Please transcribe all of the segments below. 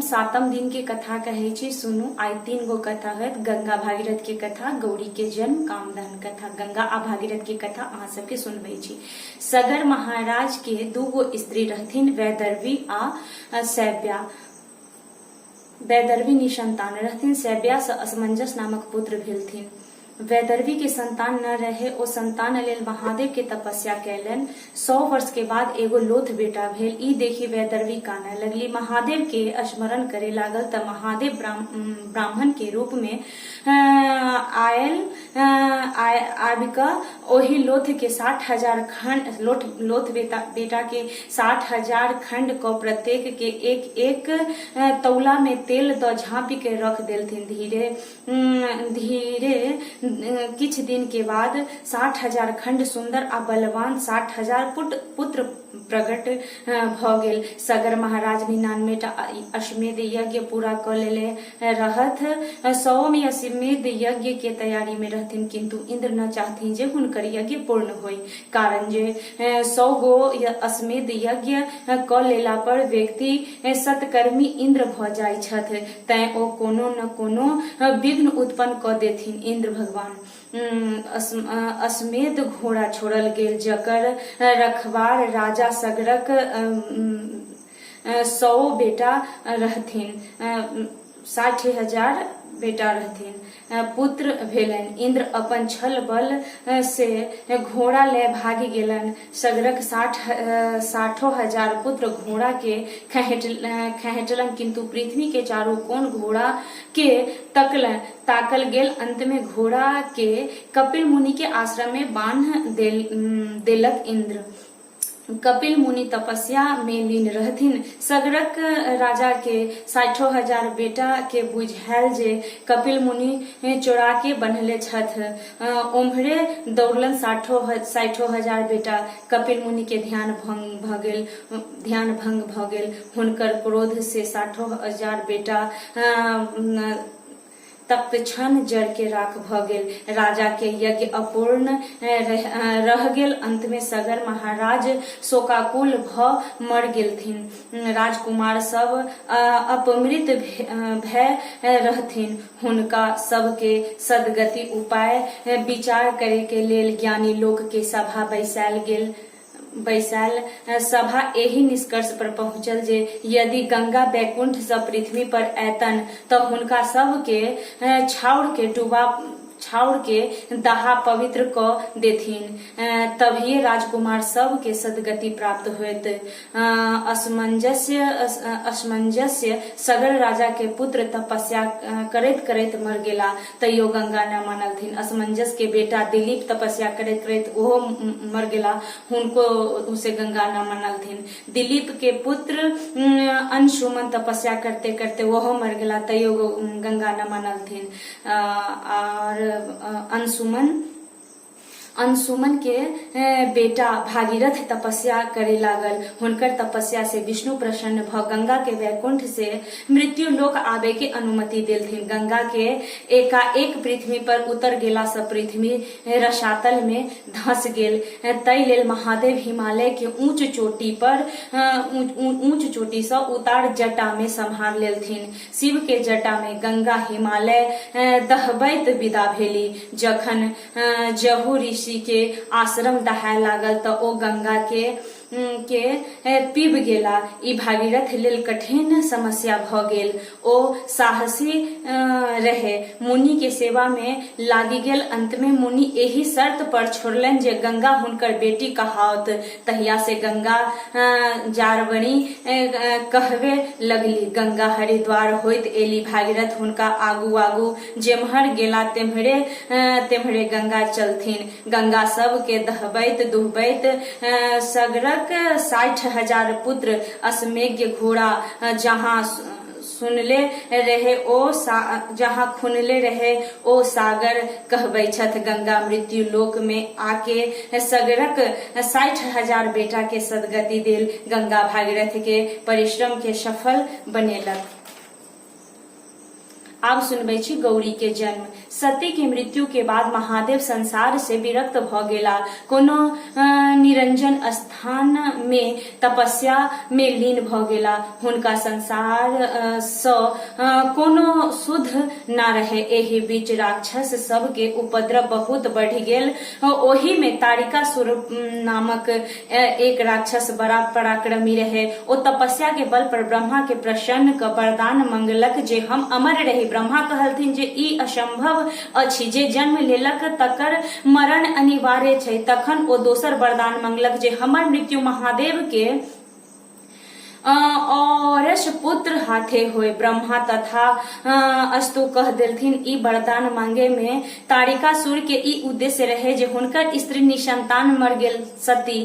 सातम दिन के कथा कहै छी, सुनू। आइ 3 गो कथा होयत, गंगा भागीरथ के कथा, गौरी के जन्म, कामदहन कथा। गंगा आ भागीरथ के कथा अहाँ सबके सुनबै छी। सगर महाराज के 2 गो स्त्री रहथिन, वैदर्भी आ शैव्या। वैदर्भी निसंतान रहथिन। शैव्या सँ असमंजस नामक पुत्र भेलथिन। वैदर्भी के संतान न रहे, ओ संतान लेल महादेव के तपस्या कयलनि। 100 वर्ष के बाद एगो लोथ बेटा भेल। ई देखि वैदर्भी कानय लगली। महादेव के स्मरण करे लागल त महादेव ब्राह्मण के रूप में आयल, आबि क ओहि लोथ के 60,000 खंड, लोथ बेटा के 60,000 खंड क प्रत्येक के एक एक तौला में तेल द झांपि के रख देलथिन। धीरे धीरे किछु दिन के बाद 60,000 खंड सुंदर आ बलवान 60,000 पुत्र प्रकट भ गेल। सगर महाराज 99 टा अश्वमेध यज्ञ पूरा क लेले रहथ। 100म अश्वमेध यज्ञ के तैयारी में रहथिन, किंतु इंद्र न चाहथिन जे हुनकर यज्ञ पूर्ण होय, कारण जे 100 गो अश्वमेध यज्ञ क लेला पर व्यक्ति सत्कर्मी इंद्र भ जाइ छथि, तैं ओ कोनो न कोनो विघ्न उत्पन्न क देथिन। इंद्र भगवान अश्वमेध घोड़ा छोड़ल गेल, जकर रखवार राजा सगरक 100 बेटा रहथिन, 60,000 बेटा रहथिन, पुत्र भेलनि। इंद्र अपन छल बल से घोड़ा ले भागि गेलनि। सगरक 60,000 पुत्र घोड़ा के खेहेटलनि, किंतु पृथ्वी के चारू कोण घोड़ा के ताकल गेल। अंत में घोड़ा के कपिल मुनि के आश्रम में बान्ह देलक इंद्र। कपिल मुनि तपस्या में लीन रहथिन। सगरक राजा के 60,000 बेटा के बुझायल जे कपिल मुनि चोरा के बन्हले छथि। ओम्हरे दौड़लन 60,000 बेटा। कपिल मुनि के ध्यान भंग भ गेल, ध्यान भंग भ गेल। हुनकर क्रोध से 60,000 बेटा तत्क्षण जड़ के राख भ गेल। राजा के यज्ञ अपूर्ण रह गेल। अंत में सगर महाराज शोकाकुल भ मर गेलथिन। राजकुमार सब अपमृत भय रहथिन। हुनका सबके सदगति उपाय विचार करे के लेल ज्ञानी लोक के सभा बैसायल गेल। बैसायल सभा एहि निष्कर्ष पर पहुंचल जे यदि गंगा वैकुंठ सँ पृथ्वी पर ऐतन त हुनका सबके छाउर के डुबा छाउर के दहा पवित्र क देथिन, तभिये राजकुमार सब के सदगति प्राप्त होयत। असमंजस्य सगर राजा के पुत्र तपस्या करैत करैत मर गेला, तैयो गंगा न मानलथिन। असमंजस के बेटा दिलीप तपस्या करैत करैत ओहो मर गेला, हुनको उसे गंगा न मानलथिन। दिलीप के पुत्र अंशुमन तपस्या करते करते ओहो मर गेला, तैयो गंगा न मानलथिन। और अंशुमन के बेटा भागीरथ तपस्या करे लागल। हुनकर तपस्या से विष्णु प्रसन्न भ गंगा के वैकुंठ से मृत्यु लोक आबे के अनुमति देलथिन। गंगा के एकाएक पृथ्वी पर उतर गेला से पृथ्वी रसातल में धंस गेल। तै लेल महादेव हिमालय के ऊंच चोटी पर ऊंच चोटी से उतार जटा में सम्हार लेलथिन। शिव के जटा में गंगा हिमालय दहबैत विदा भेली। जखन जहू ऋषि के आश्रम दहाय लागल त ओ गंगा के पीब गेला। ई भागीरथ लेल कठिन समस्या भ गेल। ओ साहसी रहे, मुनि के सेवा में लागि गेल। अंत में मुनि एहि शर्त पर छोड़लनि जे गंगा हुनकर बेटी कहाओत। तहिया से गंगा जारवणी कहबे लगली। गंगा हरिद्वार होइत एली। भागीरथ हुनका आगू आगू जेम्हर गेला तेम्हरे तेम्हरे गंगा चलथिन। गंगा सबके दहबैत दुहबैत सगरक 60,000 पुत्र अश्वमेघ घोड़ा जहाँ सुनले रहे ओ जहाँ खुनले रहे ओ सागर कहबै छथि। गंगा मृत्यु लोक में आके सगरक 60,000 बेटा के सदगति देल। गंगा भागीरथ के परिश्रम के सफल बनेलक। आब सुनबै छी गौरी के जन्म। सती के मृत्यु के बाद महादेव संसार से विरक्त भ गेला। कोनो निरंजन स्थान मे तपस्या मे लीन भ गेला। हुनका संसार स कोनो सुध ना रहे। एहि बीच राक्षस सब के उपद्रव बहुत बढ़ि गेल। ओहि मे तारिकासुर नामक एक राक्षस बड़ा पराक्रमी रहे। ओ तपस्या के बल पर ब्रह्मा के प्रसन्न क वरदान मंगलक जे हम अमर रही। ब्रह्मा कहलथिन जे ई असंभव अछि, जे जन्म लेलक तकर मरण अनिवार्य छै। तखन ओ दोसर वरदान मंगलक जे हमर मृत्यु महादेव के औरस पुत्र हाथे होय। ब्रह्मा तथा अस्तु कह देलथिन। ई वरदान मांगे में तारिकासुर के ई उद्देश्य रहे जे हुनकर स्त्री निसंतान मर गेल सती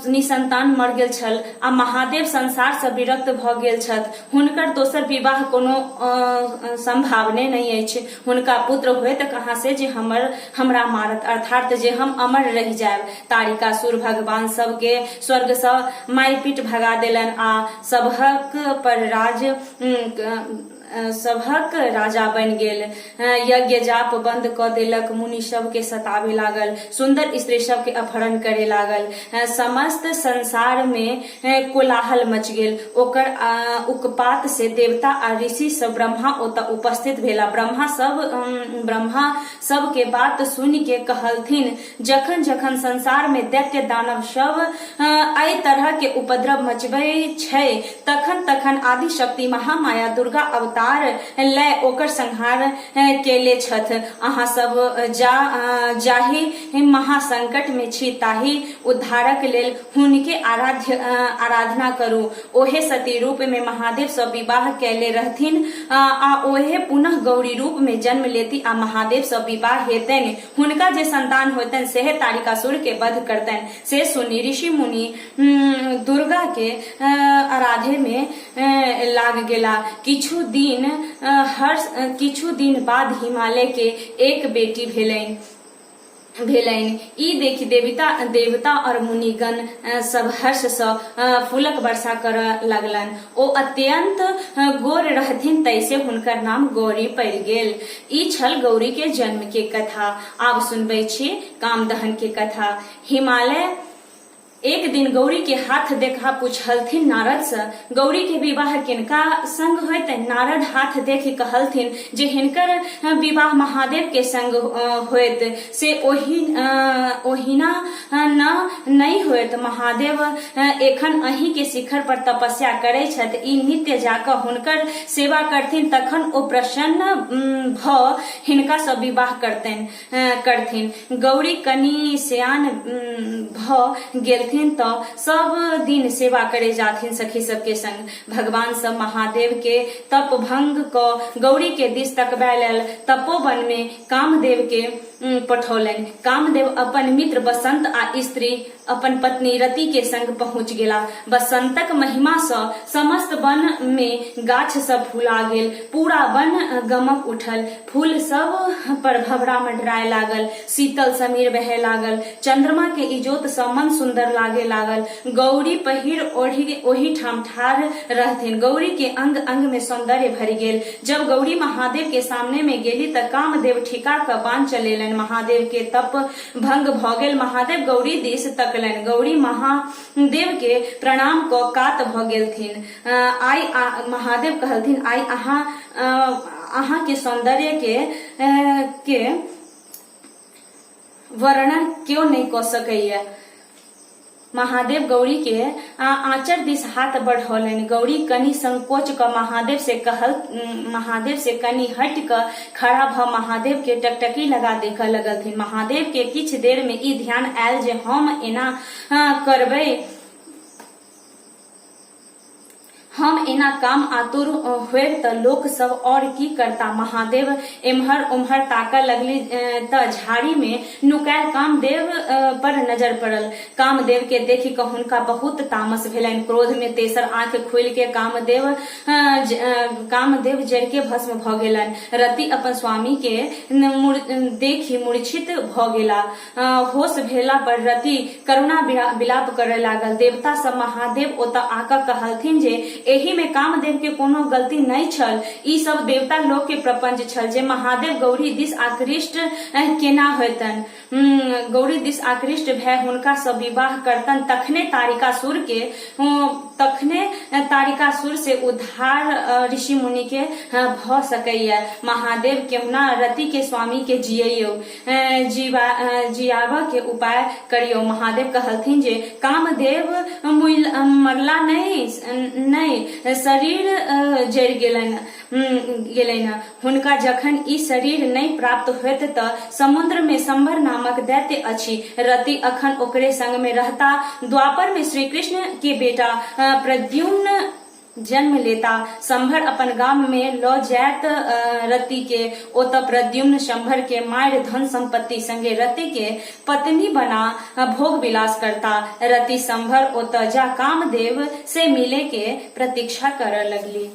निसंतान मर गेल छल आ महादेव संसार सँ विरक्त भ गेल छथि। हुनकर दोसर विवाह कोनो संभावने नहि अछि। हुनका पुत्र होयत कहाँ से जे हमर हमरा मारत, अर्थात जे हम अमर रहि जायब। तारिकासुर भगवान सब के स्वर्ग सँ मारि-पीट भगा देलनि आ सबहक पर राज सभक राजा बनि गेल। यज्ञ जाप बंद कऽ देलक। मुनि सब के सताबे लागल। सुन्दर स्त्री सब के अपहरण करे लागल। समस्त संसार मे कोलाहल मच गेल। ओकर उकपात से देवता आ ऋषि सब ब्रह्मा ओतऽ उपस्थित भेला। ब्रह्मा सब के बात सुनि के कहलथिन, जखन-जखन संसार मे दैत्य-दानव सब अइ तरह के उपद्रव मचबै छै, तखन-तखन आदिशक्ति महामाया दुर्गा अवतार लय ओकर संहार केले छथि। अहाँ सब जाहि महासंकट मे छी ताहि उद्धारक लेल हुनके आराधना करू। ओहे सती रूप मे महादेव सँ विवाह कयले रहथिन आ ओहे पुनः गौरी रूप मे जन्म लेती आ महादेव सँ विवाह हेतनि। हुनका जे संतान होयतनि सेहे तारिकासुर के वध करतनि। से सुनि ऋषि-मुनि दुर्गा के आराधे मे लाग गेला। किछु दिन बाद हिमालय के एक बेटी भेलनि। ई देखि देवता और मुनिगण सब हर्ष सँ फूलक वर्षा करऽ लगलनि। ओ अत्यन्त गोर रहथिन तैसे हुनकर नाम गौरी पड़ि गेल। ई छल गौरी के जन्म के कथा। आब सुनबै छी कामदहन के कथा। हिमालय एक दिन गौरी के हाथ देखा पुछलथिन नारद सँ, गौरी के विवाह किनका संग होयतनि? नारद हाथ देखि कहलथिन जे हिनकर विवाह महादेव के संग होयत। से ओहिना न नहि होयत। महादेव एखन अहीं के शिखर पर तपस्या करै छथि। ई नित्य जा कऽ हुनकर सेवा करथिन, तखन ओ प्रसन्न भऽ हिनका सँ विवाह करथिन। गौरी कनि सेयान भऽ गेलथिन तऽ सब दिन सेवा करे जाथिन सखी सबके संग। भगवान सब महादेव के तप भंग कऽ गौरी के दिस तकबै लेल तपोवन मे कामदेव के पठौलनि। कामदेव अपन मित्र बसंत आ स्त्री अपन पत्नी रति के संग पहुँच गेला। बसंतक महिमा सँ समस्त वन मे गाछ सब फुला गेल। पूरा वन गमक उठल। फूल सब पर भभरा मंडराय लागल। शीतल समीर बहय लागल। चंद्रमा के इजोत सँ मन सुन्दर लागे लागल। गौरी पहिर ओढ़ि ओहि ठाम ठाढ़ रहथिन। गौरी के अंग अंग मे सौंदर्य भरि गेल। जब गौरी महादेव के सामने मे गेली त कामदेव ठिका क बाण चलेलनि। महादेव के तप भंग भ गेल। महादेव गौरी दिस तकलनि। गौरी महादेव के प्रणाम क कात भ गेलथिन। आइ महादेव कहलथिन, आइ अहाँ के सौंदर्य के वर्णन केओ नहि क सकैए। महादेव गौरी के आँचर दिस हाथ बढ़ौलनि। गौरी कनी संकोच क महादेव से कनी हटि क खड़ा भ महादेव के टकटकी लगा देखऽ लगलथिन। महादेव के किछु देर मे ई ध्यान आयल जे हम एना करबै, हम एना काम आतुर होएब त लोक सब और की करता। महादेव एम्हर ओम्हर ताकऽ लगली त झाड़ी मे नुकायल कामदेव पर नजर पड़ल। कामदेव के देखि क हुनका बहुत तामस भेलनि। क्रोध मे तेसर आँखि खोलि के कामदेव जरि के भस्म भ गेलनि। रति अपन स्वामी के देखि मूर्छित भ गेला। होश भेला पर रति करुणा विलाप करय लागल। देवता सब महादेव ओतऽ आकऽ कहलथिन जे एहि मे कामदेव के कोनो गलती नहि छल। ई सब देवता लोक के प्रपंच छल जे महादेव गौरी दिस आकृष्ट केना होयतनि। गौरी दिस आकृष्ट भए हुनका सँ विवाह करतनि तखने तारिकासुर के तखने तारिकासुर से उद्धार ऋषि मुनि के भऽ सकैए। महादेव केहुना रति के स्वामी के जियैयौ। जीवा जियाबऽ के उपाय करियौ। महादेव कहलथिन जे कामदेव मुइल मरला नहि नहि शरीर जरि गेलनि गेलनि। हुनका जखन ई शरीर नहि प्राप्त होयत तऽ समुद्र मे शंबर नामक दैत्य अछि। रति अखन ओकरे संग मे रहता। द्वापर मे श्रीकृष्ण के बेटा प्रद्युम्न जन्म लेता। शंभर अपन गाम मे लऽ जायत रति के। ओतऽ प्रद्युम्न शंभर के मारि धन सम्पत्ति संगे रति के पत्नी बना भोग विलास करता। रति शंभर ओतऽ जा कामदेव से मिले के प्रतीक्षा करऽ लगली।